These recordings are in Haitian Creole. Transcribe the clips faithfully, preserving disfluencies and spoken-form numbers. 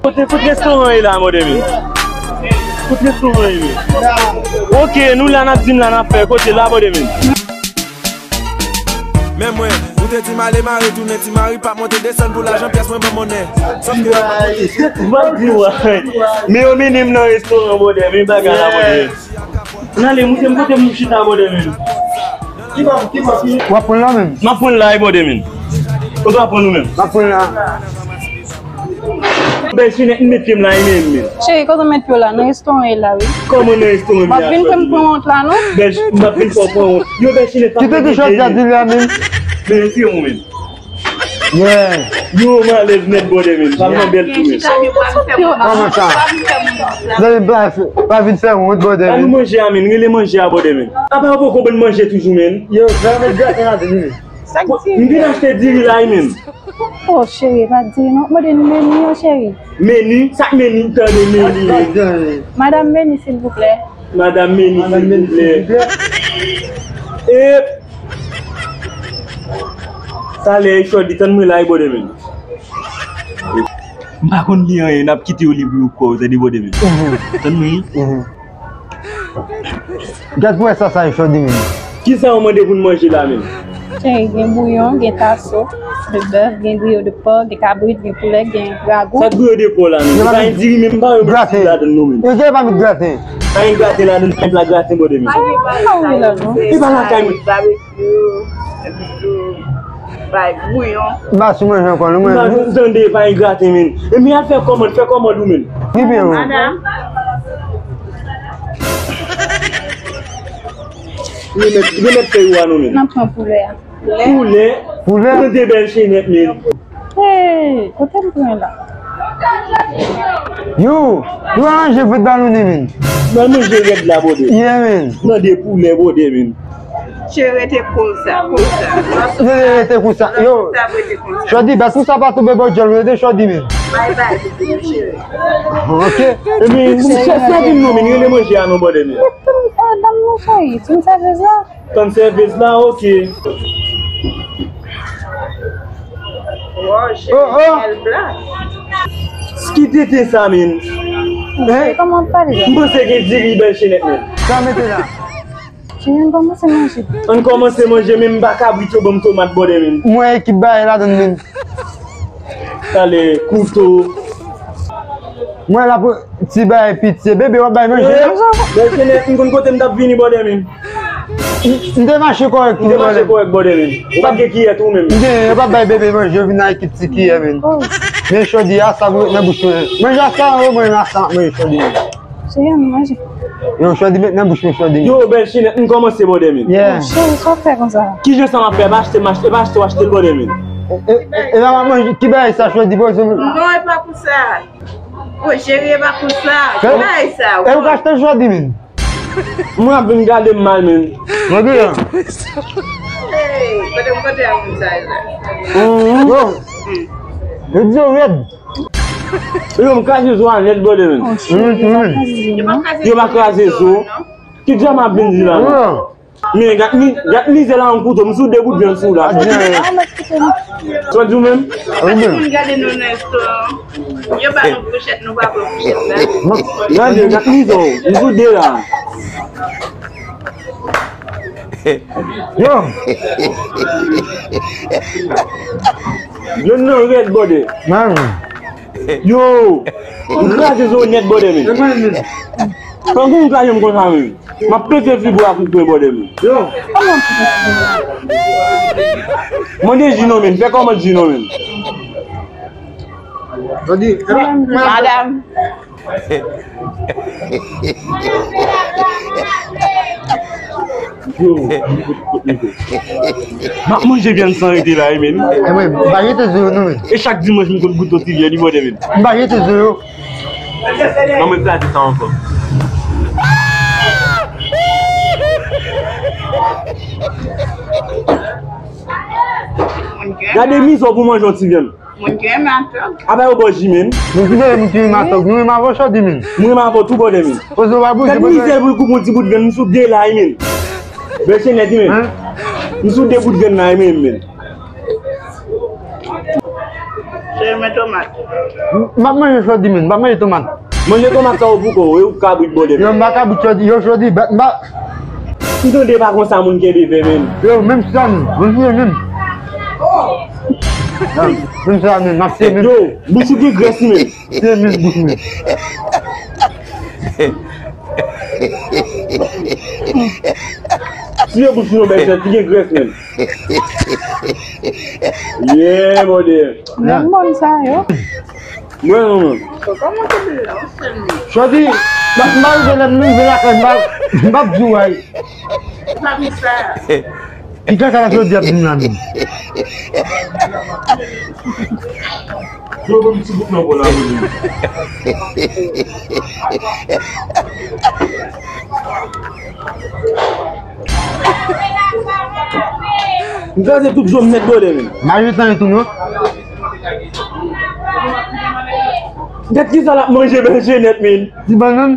Kote, kote restoran ye la, bòdè men? Kote restoran ye men? Ok, nou la, n ap di m la, n ap fè. Kote la, bòdè men? Men mwen, ou te di m ale mare tounen, ti mari p ap monte desann pou lajan pyès mwen ban monnen. Sòf ke yo pa konte. M ap di w, men yo mennen m nan restoran, bòdè men, bagay la, bòdè men. N ale, moute m kote m chita, bòdè men. W ap pran la menm? M ap pran la, wi, bòdè men. Ou t ap pran ou menm? M ap pran la. Bèl chinèt, m met pye m la, wi, menm, menm. Cheri, kote w met pye w la? Nan restoran e la, wi. Kòman nan restoran m ye a? W ap vin fè m pran wont la, non? Bèl, m ap vin fè w pran wont. Yo, bèl chinèt, pa. Kite ti chòt la di la menm. Men se ou menm. Yeah. Yo, m alèz nèt, bòdè men. Pa m nan bèl tou, men. Kòman sa? Zanmi m pa, pa vin fè wont, bòdè men. Ba nou manje a, men. Rele manje a, bòdè men. Apa yo poko ban n manje toujou, men? Yo, zanmi m graten la, men. M vin achte diri la, men. Oh, cheri, pa diri non. Mande n meni an, cheri. Meni? Sa k meni? Tande meni, men. Madam meni, silvouplè. Madam meni, silvouplè. E talè, Chòdi, tann mwen la, wi, bòdè men. M pa konn li anyen, n ap kite yo li pou yo kwè w, tande, bòdè men. Tann mwen, wi. Gad pou wè sa, sa e Chòdi menm. Kisa ou mande pou n manje la menm? Cheri, gen bouyon, gen taso de bèf, gen griyo de pò, gen kabrit, gen poulè, gen ragou. Sa griyo de pò la menm? Pa gen diri menm, pa gen diri ladann non menm. Yo, pa met graten. Pa gen graten ladann, pa gen pla graten bòdè menm. Pa gen graten ladann. E pa lakay mwen. Bay bouyon. M pa sou manje ankò non mwen. M pa tande pa gen graten men. E men al fè kòmand, fè kòmand ou menm. Wi, men wi. Madam. Remèt, remèt fèy ou a non men. N ap pran poulè a. Poulè? Poulè? Tande bèl chenèt men. Hey, kote m pran la? Yo, nou pa manje vant balonnen men. Nan manje rèd la bòdè. Yeah men. Nan de poulè bòdè men. Che rete konsa, konsa. Rete, rete konsa. Yo, Chòdi, bat pou sa pa tonbe bò djòl, rete Chòdi men. Bay, bay, cheri. Ok. Ebyen, chèf la vin non men, rele manje a non bòdè men. Ban m non cheri, ti m sèvis la. Tann sèvis la, ok. Wow, cheri, bèl pla. Ki tenten sa men? Hein? Kòman w pale la? M panse gen diri bèl chenèt men. Sa mete la. Cheri, ann kòmanse manje. Ann kòmanse manje, men m pa kabrit yo ban m tomat bòdè men. Mwen ekip bagay ladann men. Talè, kouto. Mwen la pou ti bagay pitye. Bebe, w ap bay manje la? Bèl chenèt, m konn kote m t ap vini bòdè men. M te mache kòrèk tou. M te mache kòrèk bòdè men. Ou pa t gen kiyè tou menm. M gen, yo pa bay bebe manje, yo vin ak ekip ti kiyè men. Men Chòdi a, sa pou ret nan bouch mwen. Manje a sa, mwen renmen sa, manje Chòdi men. Cheri, ann manje. Yo, Chòdi met nan bouch mwen, Chòdi. Yo, bèl chenèt, m kòmanse bòdè men. Yeah. Cheri, sa w fè konsa? Kijan sa m ap fè? E pa achte m achte, e pa achte w achte l bòdè men. E, e, e la m ap manje, ki bagay sa, Chòdi, poze m? Non, e pa pou sa. O, cheri, e pa pou sa. Ki bagay sa? E ou ka achte l, Chòdi men. Mwen ap vin gade m mal men. Mwen gen. Hey, kote m kote a moun sa la? Yo. Yo di yo rèd. Yo, m kraze zo a nèt bòdè men. Yo pa kraze zo. Ki djòl m ap vin di la menm? Men gad mi, gad mizè la yon kouto, m sou de bout vyann sou la. Sa w di w menm? Moun gade nou nan restoran. Yo ba nou fouchèt, nou pa pran fouchèt la. Gade, gad mizè w, m sou de la. Yo. Yo nan rèd bòdè. Yo, m kraze zo nèt bòdè men. Pandan m kraze m konsa men. M ap pete figi w ak yon pwen bòdè men. Yo. Mande ji non men, fè kòmand ji non men. Madam. Yo, m ap manje vyann san rete la wi men. E mwen, m pa jete zo yo non men. E chak dimanch m konn goute yon ti vyann wi bòdè men. M pa jete zo yo. Ban mwen plate sa ankò. Gade mizè w pou manje yon ti vyann. Moun ki renmen atòg. Apa yo ba w ji men. Moun ki renmen, moun ki renmen atòg. Nou renmen avè w Chòdi men. Mwen renmen avè w tou bòdè men. Poze w pa bouje. Gad mizè pou l koupe yon ti bout vyann, m sou de la wi men. Bèl chenèt wi men. M sou de bout vyann la wi men men. Renmen tomat. M ap manje Jòdi, men, m ap manje tomat. Manje tomat sa yo pou kò w, e ou kabrit bòdè. Yo, m pa kabrit Jòdi, yo Jòdi, m pa. M tande pa konsa moun kenbe vè, men. Yo, menm sa, men, menm sa, men. Menm sa, men, m ap se, men. Yo, bouch ou gen grès, men. Se men bouch mwen. Tiye bouch nou, bèl sèt, ki gen grès menm. Yeah, bòdè. Menm moun sa yo. Mwen, non, non. Jòdi, m ap, m ap rive lè m rive lakay, m ap, m ap di w, ay. Ki kaka la Jòdi ap vin la menm? Yo, ban m ti bout nan bò la, wi. M kraze tout zo m nèt bòdè, men. M pa jwenn anyen tou, non. Gad kisa l ap manje, manje nèt, men. Ti bannann.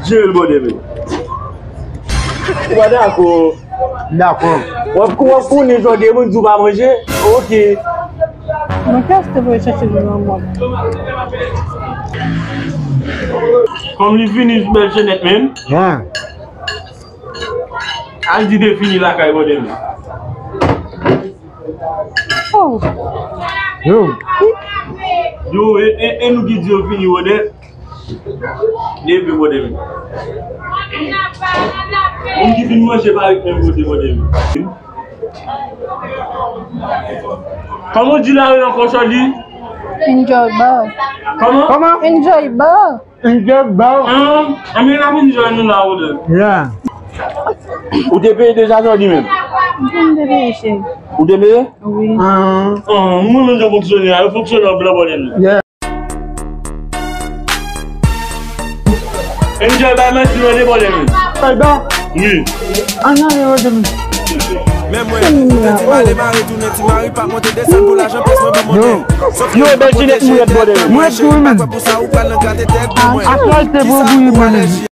Jere l bòdè, men. Ou pa dakò? Dakò. W ap, w ap konnen jan de moun di w pa manje? Oke. Mwen te achte pou yo chèche nou nan mòn. Kòm li fini bèl chenèt, men. Al di de fini lakay bòdè, men. Oh. Yo. Yo, e, e, e nou ki di yo fini, bòdè. Leve, bòdè, men. Moun ki fin manje pa ret menm kote, bòdè, men. Kòman w di la wi ankò, Jòdi? Enjoy bar. Kòman? Kòman? Enjoy bar. Enjoy bar. An, anben n ap enjoy nou la, bòdè. Yeah. Ou te peye deja, Jòdi, menm? M te peye, cheri. Ou te peye? Wi. An. An, mwen menm jan fonksyone a, yo fonksyone an blan bòdè. Yeah. Enjoy bay manti mande bòdè, men. Bay ba. Wi. An nan yo de men. Men mwen, pou fè ti mare mare, tounen ti mari, pa monte desann pou lajan pyès mwen pa monte. Yo, bèl chenèt mwen bòdè, men. Mwen tou, men. Pou sa ou pral nan grate tèt pou mwen. Asfalt te pou bouyi mwen, men.